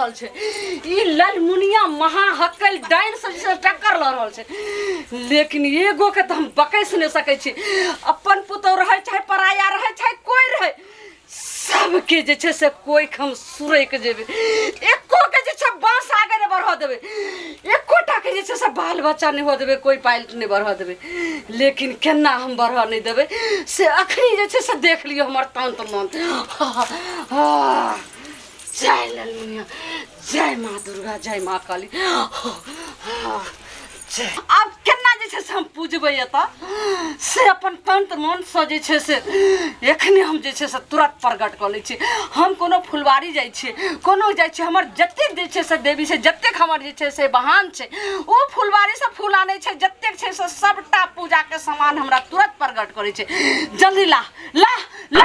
रहल छै। ई ललमुनिया महा हक्कल डाइन से जे छै टक्कर लऽ रहल छै, लेकिन एगो के तऽ हम बकैस नहि सकै छी। अपन पुतोह रहै चाहे पराया रहै चाहे कोइ रहै, सबके जे छै से कोइ हम सुरैक जेबै, एको के जे छै बाँस आगे नहि बढ़ऽ देबै, एकोटा के जे छै से बाल बच्चा नहि हुअ देबै, कोइ पाइल नहि बढ़ऽ देबै। लेकिन केना हम बढ़ऽ नहि देबै से अखनी जे छै से देख लियौ हमर तंत्र मंत्र। जय ललमुनिया, जय माँ दुर्गा, जय माँ काली, जय। आब केना जे छै से हम पूजबै एतऽ से अपन तंत्र मनसँ जे छै से एखने हम जे छै से तुरत प्रकट कऽ लै छी। हम कोनो फुलवारी जाइ छियै, कोनो जाइ छियै, हमर जतेक जे छै से देवी छै, जतेक हमर जे छै से बहान छै, ओ फुलवारीसँ फूल आनै छै, जतेक छै से सभटा पूजाके सामान हमरा तुरत प्रकट करै छै। जल्दी ला ला ला,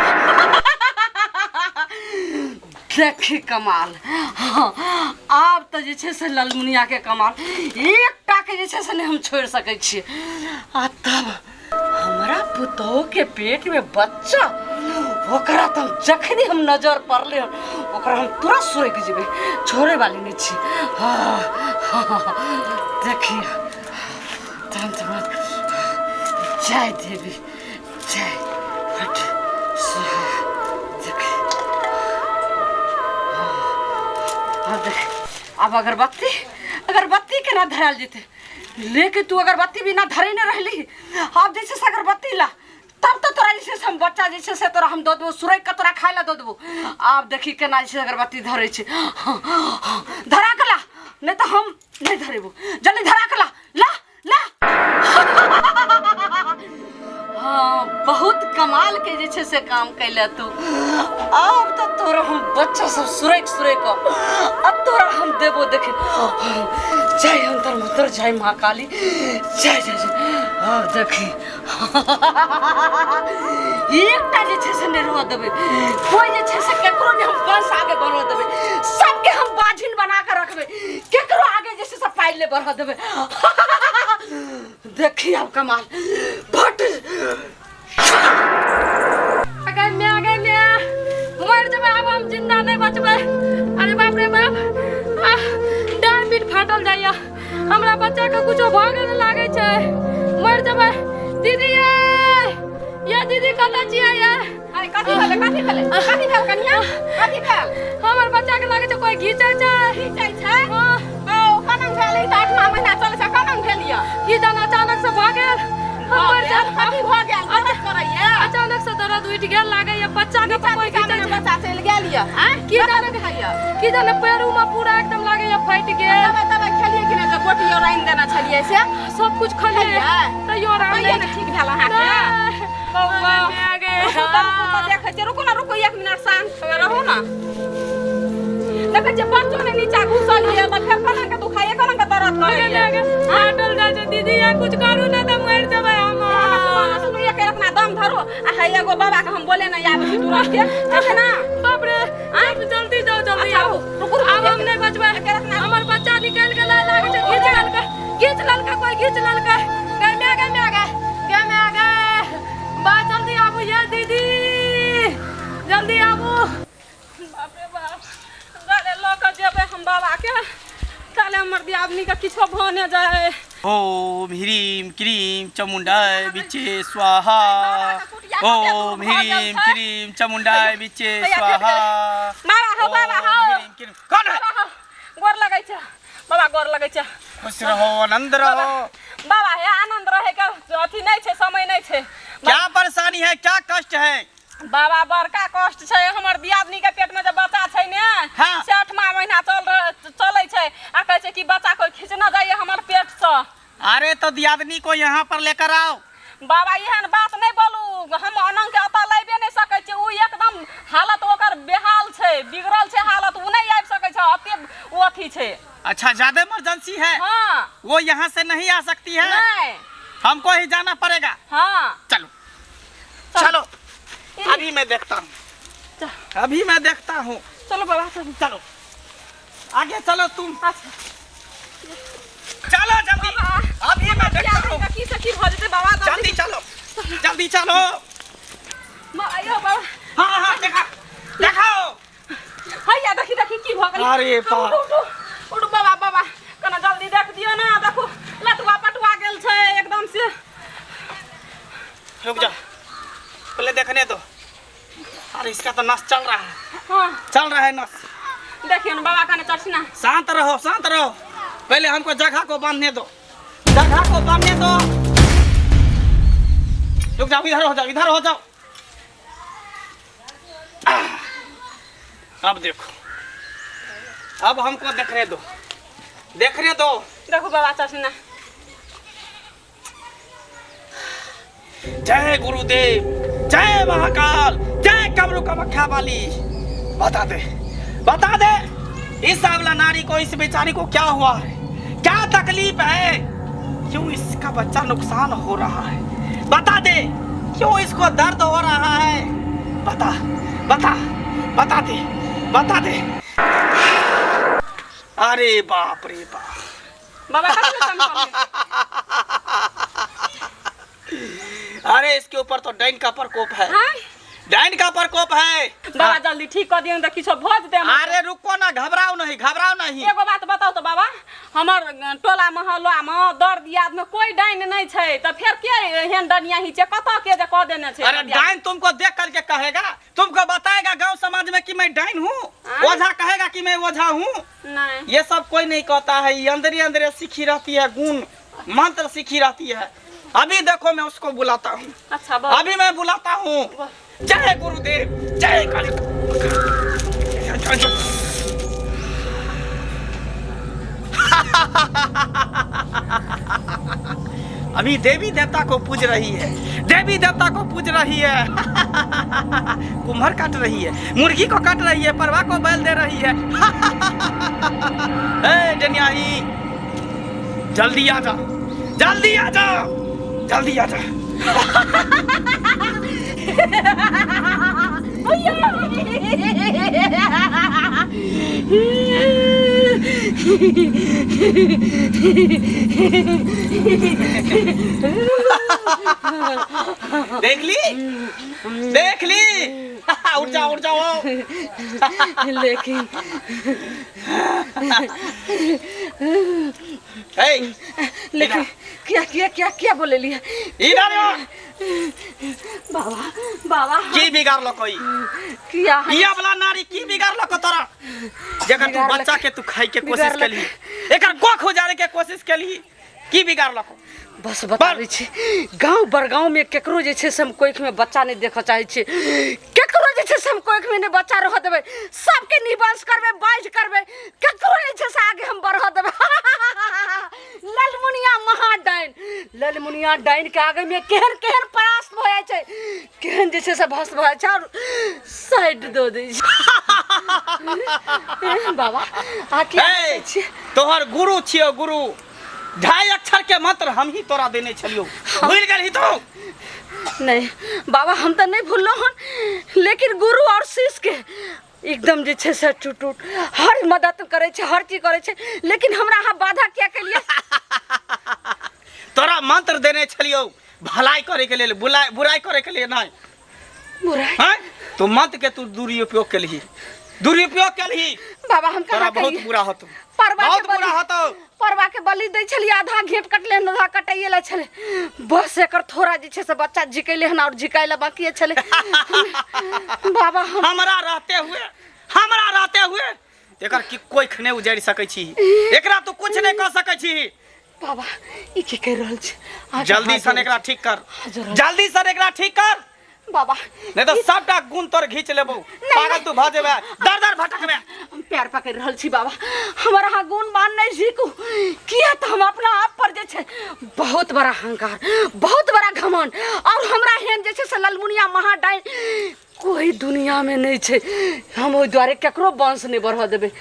देखी कमाल। हाँ, आब तऽ जे छै से ललमुनियाके कमाल एकटाके जे छै से नहि हम छोड़ि सकै छियै। आ तब हमरा पुतोहके पेटमे बच्चा, ओकरा तऽ हम जखनी हम नजर पड़लै हन ओकरा हम तुरंत सोकि जेबै, छोड़े वाली नहि छी। हाँ, देखिए तुरंत जय देवी जय हट। देख, आब देख, आब अगरबत्ती, अगरबत्ती केना धरायल जेतै? लेकिन तू अगरबत्ती बिना धरे नहि रहली। आब जे छै से अगरबत्ती ला, तब तऽ तोरा जे छै से हम बच्चा जे छै से तोरा हम दऽ देबो, सुरैक कऽ तोरा खाय लए दऽ देबो। आब देखी केना जे छै अगरबत्ती धरै छै। धरा के ला, नहि तऽ हम नहि धरेबो। जल्दी धरा के ला, ला ला। हाँ, बहुत कमाल के जे छै से काम कैले तू। आब तऽ तोरा हम बच्चा सब सुरैक सुरैक अब तोरा हम देबो। देखे, जय अंतर मंतर, जय माँ काली, जय जय जय। आब देखी, एकटा जे छै से नहि रहऽ देबै कोइ जे छै से, केकरो नहि हम वंश आगे बढ़ऽ देबै। सबके हम बाझिन बना कऽ रखबै, केकरो आगे जे छै से पाइ नहि बढ़ऽ देबै। देखी आब कमाल भट। गै म्या, गै म्या, मरि जेबै आब, हम जिंदा नहि बचबै। अरे बाप रे बाप, आह, डाँड़ पीठ फाटल जाइया। हमरा बच्चाके कुछो भऽ गेल लागै छै, मरि जेबै। दीदी ये, ये दीदी, कतऽ छियै ये? अरे कथी भेलै? कथी भेलै? कथी भेल कनिया? कथी भेल? हमर बच्चा के लागै छै कोई घीचै छै। घीचै छै? हाँ। ओ कनन भेल? ई तऽ आठमा महीना चलै छै, कनन भेल यऽ? की जान, अचानक से भऽ गेल। हम मरि जायब। कथी भऽ गेल? दर्द करैया? अचानक से दर्द उठि गेल, लागैया बच्चा के नीचा कोई नीचा घीचै मे छै। बच्चा चलि गेल यऽ? आँय? की जाने? खाइया? की जाने, पैरू में पूरा एकदम लागैया फाटि गेल। दबाइ तबाइ खेलियै कि नहि? जे गोटी और आनि देने छलियै से सब कुछ खेलियै। खेलियै? तैयो आराम तैयो नहि। ने ठीक भेल अहाँके? नहि। बौआ, रुकू तऽ रुकू तऽ देखै छियै। रुकू ने, रुकू, एक मिनट शान्त रहू ने। देखै छियै बच्चो ने नीचा घुसल यऽ, तऽ फेर कोना के दुखाइए, कोना के दर्द करैए? फाटल जाइ छै दीदी, या कुछ करू ने तऽ मरि जेबै हम। सुनू, सुनू, एक अपना दम धरू आ हे एगो बाबा के हम बोले ने आबै छी तुरंत के, ठीक है ना? बाप रे, आप जल्दी जाओ, जल्दी अच्छा, आबू। रुकू, रुकू, आब हम नहि बचबै, हमर बच्चा निकलि गेलै, लागै छै घीच लेलकै, घीच लेलकै कोइ, घीच लेलकै। गै माय, गै माय, गै, गै माय, गै बा, जल्दी आबू ये दीदी, जल्दी आबू। बाप रे बाप, गाले लऽ कऽ जेबै हम बाबा के, ताले हमर दियादनी के किछो भऽ ने जाय। ओम ह्रीं क्रीं चामुण्डाय विच्चे स्वाहा। ओम ह्रीं क्रीं चामुण्डाय विच्चे स्वाहा। बाबा हो, बाबा हो। ओम ह्रीं क्रीं। कौन है? बाबा हो, गोर लगै छै बाबा, गोर लगै छै। खुश रहो, आनंद रहो। बाबा हे, आनंद रहे के अथी नहि छै, समय नहि छै। क्या परेशानी है, क्या कष्ट है? बाबा, बड़का कष्ट छै। हमर दियादनी के पेट में जे बच्चा छै ने, से आठमा महीना चल चलै छै आ कहै छै कि बच्चा कोई खींचना जाइए हमर पेट से। अरे तो दियादनी को यहाँ पर लेकर आओ। बाबा, एहन बात नहि बोलू, हम अनंग के एतऽ लाइबे नहि सकै छियै। ओ एकदम हालत ओकर बेहाल छै, बिगड़ल छै हालत, ओ नहि आबि सकै छै, अते ओ अथी छै। अच्छा, ज्यादा इमरजेंसी है? हाँ। वो यहाँ से नहीं आ सकती है? नहीं। हमको ही जाना पड़ेगा। हाँ। चलो चलो, अभी मैं देखता हूँ, अभी मैं देखता हूँ। चलो बाबा, चलो। चलो आगे चलो तुम। अच्छा। चलो जल्दी, अभी मैं देखता हूँ। की से की भऽ जेतै बाबा। जल्दी चलो, जल्दी चलो। आइयो बाबा। हाँ हाँ, देखा, देखाओ। हैया देखी, देखी की भऽ गेलै। अरे बा। उठू, उठू, उठू बाबा बाबा कना जल्दी देख दियौ ना देखू लटुआ पटुआ गेल छै एकदम से। रुक जा, पहले देखने दो। अरे इसका तो नस चल रहा है। हाँ चल रहा है नस। देखियौ ने बाबा कने चढ़सी ना। शांत रहो, शांत रहो, पहले हमको जगह को बांधने दो, जगह को बांधने दो। रुक जाओ, इधर हो जाओ, इधर हो जाओ। अब देखो, अब हमको देखने दो, देखने दो। देखू बाबा चढ़सी ना। जय गुरुदेव, जय महाकाल, जय कमरू कामाख्या वाली। बता दे, बता दे इस आंवला नारी को, इस बेचारी को क्या हुआ है, क्या तकलीफ है, क्यों इसका बच्चा नुकसान हो रहा है, बता दे क्यों इसको दर्द हो रहा है, बता बता बता दे, बता दे। अरे बाप रे बाप। बाबा कथी लए चमकल है? अरे इसके ऊपर तो डाइन का प्रकोप है। हाँ? डाइन का प्रकोप है। बाबा जल्दी ठीक कऽ दियौ तऽ किछो भऽ जेतै हमर। अरे रुको ना, घबराओ नहीं, घबराओ नहीं। एगो बात बताउ तऽ बाबा, हमर टोला मोहल्ला मे दर दियाद मे कोई डाइन नहि छै, तऽ फेर के एहन डनिया ही छै, कतऽ के जे कऽ देने छै? अरे डाइन तुमको देख करके कहेगा, तुमको बताएगा गांव समाज में कि मैं डाइन हूँ, ओझा कहेगा कि मैं ओझा हूँ? नहीं, ये सब कोई नहीं कहता है। ये अंदर ही अंदर सीखी रहती है, गुण मंत्र सीखी रहती है। अभी देखो मैं उसको बुलाता हूँ। अच्छा अभी मैं बुलाता हूँ। जय गुरुदेव, जय काली। अभी देवी देवता को पूज रही है, देवी देवता को पूज रही है। कुम्हर काट रही है, मुर्गी को काट रही है, परवा को बैल दे रही है। ए डनियाही, जल्दी आ जा, जल्दी आ जा, जल्दी आ जा। देख ली, देख ली। उठ जाओ, उठ जाओ। लेकिन ए, लेकिन क्या क्या क्या क्या बोले लिया? इधर आ। बाबा बाबा की बिगाड़लो कोई? किया इया वाला नारी की बिगाड़लो को तोरा? जकर तू बिगाड़लक। बच्चा के तू खाई के कोशिश बिगाड़लक। केली, एकर कोख उजाड़े के कोशिश केली, की बिगाड़लो को? बस बताबै छी, गाँव बड़गाँव में केकरो जे छै से हम कोखि में बच्चा नहि देखऽ चाहै छी, केकरो जे छै से हम कोखि में नहि बच्चा रहऽ देबै, सबके निवंश करबै, बाइज करबै, केकरो जे छै से आगे हम बढ़ऽ देबै। ललमुनिया महाडाइन, ललमुनिया डाइन के आगे में केहन केहन परास्त भऽ जाइ छै, केहन जे छै से भस्म भऽ जाइ छै और साइड दऽ दै छै। बाबा अहाँ की ए, छियै? तोहर गुरु छियो गुरु, 2.5 अक्षर के मंत्र हम ही तोरा देने छलियो, भूल गेलही तू? नहीं बाबा हम तऽ नहि भूललहुँ हन, लेकिन गुरु और शिष्य के एकदम जे छै से टूट टूट हर मदद करै छै, हर चीज करै छै, लेकिन हमरा अहाँ बाधा किया केलियै? तोरा मंत्र देने छलियो भलाई करे के लेल, बुराई करे के लिए नहीं। बुराई? हैं? तू मंत्र के तू दुरुपयोग केलही, दुरुपयोग केलही। बाबा हम तोरा कहाँ बहुत केलियै? बुरा होतो, परवा के बहुत बुरा बलि- होतो। परवा के बलि दै छलियै, आधा घेंट कटले हन, आधा कटैये ला छलै, बस एकर थोड़ा जे छै से बच्चा झिकैले हन और झिकाइ ला बाकिए छलै। बाबा हम हमरा रहते हुए, हमरा रहते हुए एकर की कोख नहि उजाड़ि सकै छी, एकरा तू कुछ नहि कऽ सकै छी। बाबा ई की कहि रहल छी? अहाँके जल्दी हाथ सन जोड़ै एकरा ठीक कर, हाथ जोड़ै। जल्दी सन एकरा ठीक कर बाबा, नहीं तो सबटा गुण तोर घींच लेबो, पागल तू भऽ जेबे, दर दर भटकबे। हम पैर पकड़ि रहल छी बाबा, हमर अहाँ गुण मान नहि झीकू, किया तऽ हम अपना आप पर जे छै बहुत बड़ा अहंकार, बहुत बड़ा घमंड, और हमरा एहन जे छै से ललमुनिया महाडाइन कोई दुनिया में नहि छै। हम ओहि दुआरे केकरो वंश नहि बढ़ऽ देबै।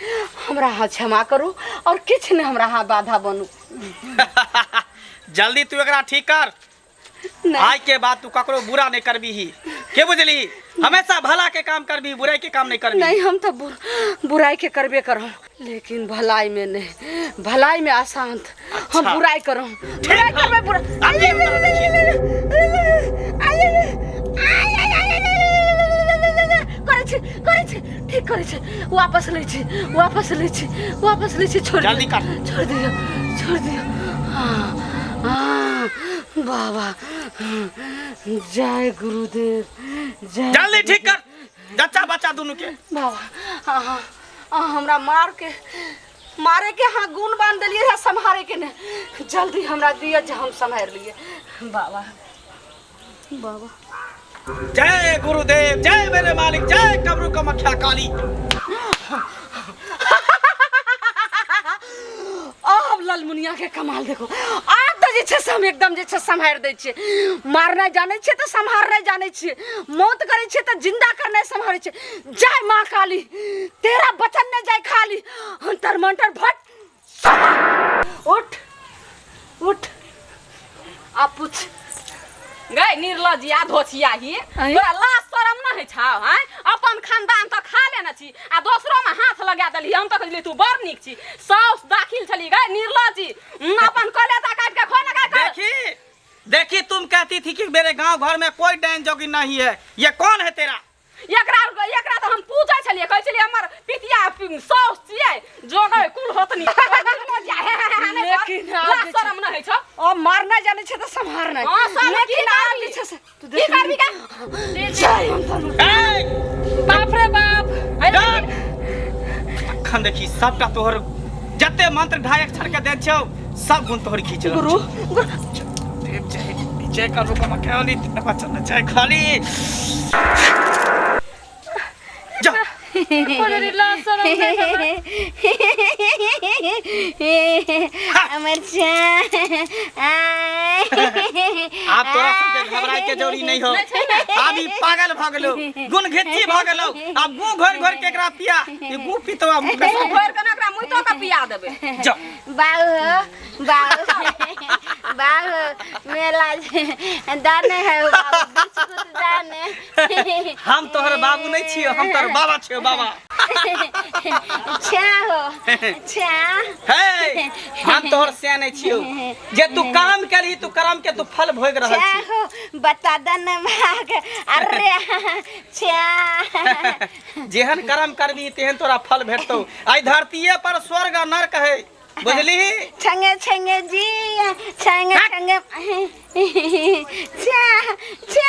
हमरा अहाँ क्षमा करू और किछु नहि हमरा अहाँ बाधा बनू। जल्दी तू एकरा ठीक कर। नहीं। आय के बाद तू ककरो बुरा नहीं करबी, के बुझली? हमेशा भला के काम करबी, बुराई के काम नहीं करबी। नहीं, हम तो बुराई के करबे करब, लेकिन भलाई में नहीं, भलाई में अशांत। हम अच्छा। बुराई करब, बुराई करबे, बुरा- अभी हम तोरा देखिए। करै छी, करै छी, ठीक करै करै छै। वापस लै छी, वापस लै छी, वापस लै छी, छोड़ जल्दी कर। छोड़ दियौ, छोड़ दियौ। हाँ, हाँ, बाबा, जय गुरुदेव, जय। जल्दी ठीक कर जच्चा बच्चा दुनू के। बाबा, अहाँ अहाँ हमरा मार के, मारे के अहाँ गुण बांध देलियै रहे, सम्हारे के नहि। जल्दी हमरा दिअ जे हम सम्हारि लियै। बाबा, बाबा। जय गुरुदेव, जय मेरे मालिक, जय कमरू कमख्या काली। अब ललमुनिया के कमाल देखो। आब तऽ जे छै से हम एकदम जे छै सम्हारि दै छियै। मारनाइ जानै छियै तऽ सम्हारनाइ जानै छियै, मौत करै छियै तऽ जिंदा करनाइ सम्हारै छियै। जय माँ काली, तेरा बचन नहि जाय खाली। अंतर मंतर भट, उठ उठ, आ पूछ। गै निर्लजिया धोछिया ही, आँय? तोरा लाज शरम न होइ छौ? आँय, अपन खानदान तऽ खा लेने छी आ दोसरो में हाथ लगा देलही। हम तऽ कहलियै तू बड़ नीक छी, साउस दाखिल छली। गै निर्लजी, अपन कलेजा काटि के खो ने गै। देखी देखी, तुम कहती थी कि मेरे गांव घर में कोई डाइन जोगी नहीं है, ये कौन है तेरा? एकरा एकरा तऽ हम पूजै छलियै, कहै छलियै हमर पितिया साउस छियै, जोगै कुल होतनी। लेकिन आब लाज जे छै- शरम न होइ छौ? ओ मारनाइ जानै छै तऽ सम्हारनाइ। हँ, सब की लेकिन आब करबी? जे छै से तू की करबी गे? जय अंतर। ए, बाप रे बाप। डाक! अखन देखी सबटा तोहर जते मंत्र ढाई अक्षर के देन छौ सब गुण तोहर खींच रहल गुरु छौ। गुरु देव जय जय करू कमख्या वाली, बचन जय खाली जा। कोजरी लाज शरम नहि भेलै। हमर आब तोरा सबके घबराए के जरूरी नहीं हो। आब ई पागल भ गेलो, गुण घिच्ची भ गेलो। आब गु घोर घोर के एकरा पिया, ई गु पितवा मुँह के मुँह भरि के ने ओकरा मुँह के पिया देबै। जा। बाबू बाबू बाबू, मेला दाने है बाबू, बिस्कुट दाने। हम तोहर बाबू नहीं छियो, हम तोहर बाबा छियो, बाबा। छा हो छा। हे, हम तोहर से नहीं छियो जे तू काम केलही, तू कर्म के तू फल भोग रहल छा छी। हो बता दन भाग, अरे छा। जेहन कर्म करबी तेहन तोरा फल भेटतौ। आई धरतीये पर स्वर्ग आ नरक है, बुझली? छंगे छंगे जी, छंगे छंगे, छा छा।